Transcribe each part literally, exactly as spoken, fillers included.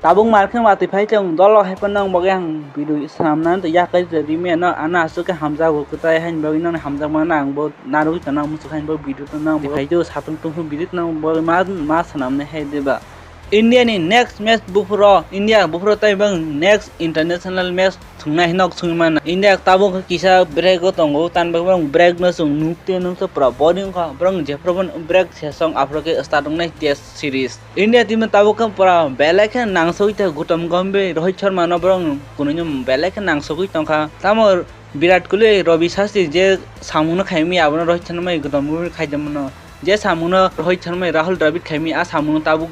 Tabuk markhe watwi phai tong dolo hai phano ang bagwi ang video swnamna tong yakai rimi no ano aswk khe hamjago kwtai haini bagwi nang hamjakmano ang bo narwgwi tongo ang muchuk haini bagwi video tongo ang phai tong satung tungphru video tongo ang bagwi ma ma swnamnai hai diba. India ni next match buphuro India buphuro tai bang next international match thungnai hinok sungwi mano. India tabuk kisa break o tongo tan bagwi bang break no chwng nuk te nuk to pura boring kha borok jephru break sesong aphuru khe start wngnai test series. India team no tabuk khe pura belai khe nangsogwi tei Gautam Gambhir, Rohit Sharma no borok kunui no belai khe nangsogwi tongkha. Tamo Virat Kohli, Ravi Shastri je samung no khaimani abono Rohit Sharma Gautam Gambhir khaijamano. Je samung no Rohit Sharma, Rahul Dravid khaimani a samung no tabuk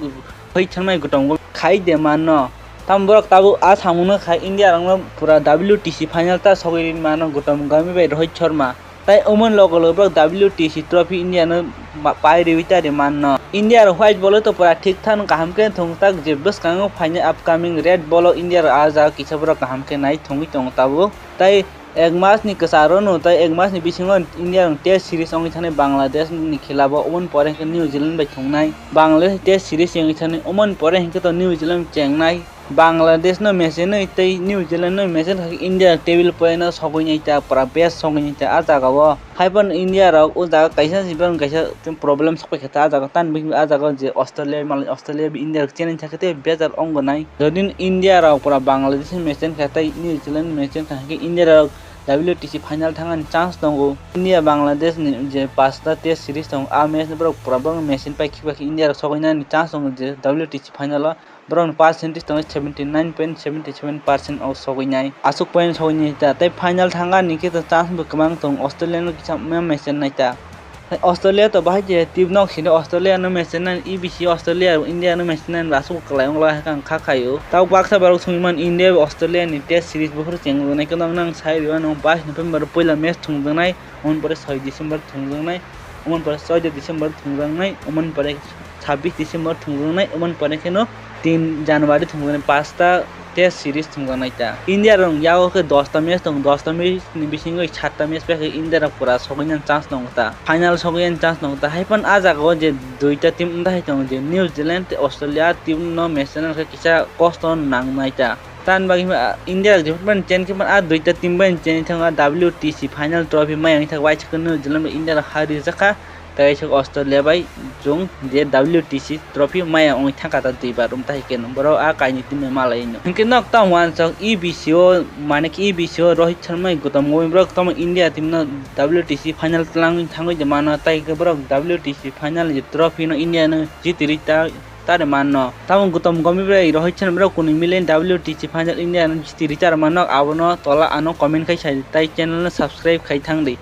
Rohit Sharma Gautam Gambhir khai de mano. Tamo borok tabuk a samung no khai India rok no pura W T C final ta sogwi ri mano Gautam Gambhir bai Rohit Sharma. Tai omo ni logo logo borok W T C trophy India no ma-, pai riwi ta ri manno. India rok white ball o to pura thik thano kaham khe thung tak je bwskango phainai upcoming red ball o India rok ah jaga kisa borok kaham khe nai thungwi tongo tabuk. Tai ek mas ni kwcharo no tai ek mas ni bisingo India rok test series wngwi thani Bangladesh ni khilabo omo ni pore khe New Zealand bai thungnai. Bangladesh test series wngwi thani omo ni pore hinkhe to New Zealand chengnai. Bangladesh no match nwi tei New Zealand no match kha khe India table point o sogwi nai ta pura best sogwi nai ta ah jaga o. Hai phano India rok o jaga kaisa se bang kaisa problem sok pai kha ta ah jaga tan bini ah jaga o je Australia mal Australia bo India rok challenge kha khe tei bejal ong gonai. Jodi India rok pura Bangladesh ni match kha tei New Zealand ni match kha khe India rok W T C final thangani chance tongo. India Bangladesh ni je pasta test series tongo ah match no borok pura bang match pai khe pai khe India rok sogwi nani chance tongo je W T C final o. Borokni percentage tongo seventy nine point seventy seven percent o sogwi nai. Aswk point sogwi nai ta. Tei final thangani khe to chance bo kwbang tongo. Australia no kisa match nai ta. Tei Australia to bahai je team nok sini Australia no match nai, E B C Australia India no match nai aswk kwlai wng lai kha khaio. Tei baksa borok songwi man India bai Australia ni test series buphuru chengjaknai khe nang sai rw ano bais November puila match thungjaknai. Omo ni pore soi December thungjaknai, omo ni pore chauda December thungjaknai, omo ni pore chhabbish December thungjaknai, omo ni pore kheno tin January thungjaknai, pasta test series thungjaknai ta. India rok yago khe dosta match tongo, dosta match ni bisingo satta match pai khe India rok pura sogwi nani chance tongo ta, final sogwi nani chance tongo ta. Hai phano ah jaga o je duita team wng hai tongo je New Zealand tei Australia, ah team no match rwna khe kisa kosto nangnai ta. Tan bagwi hwnba, ah, India rok jephru bai chen khe mano, ah, duita team bai chen thangma W T C final trophy maya wngwi thangwi waisa khe New Zealand bai India rok ha rijak kha, tei waisa Australia bai chwng je W T C trophy maya wngwi thangkha ta duibar, wng tai khe borok ah kainwi team bai malai no. Hinkhe nok tamo uansuk E B C o, mane khe E B C o Rohit Sharma bai Gautam Gambhir borok tamo India team no W T C final twlangwi thangwi de mano, tai khe borok W T C final je trophy no India no jiti rwi ta. Tare manno. Tamo Gautam Gambhir bai Rohit Sharma borok kunu mile W T C final India no jiti rwi tare manno, abono tola ano comment khai sai tei channel no subscribe khai thang di.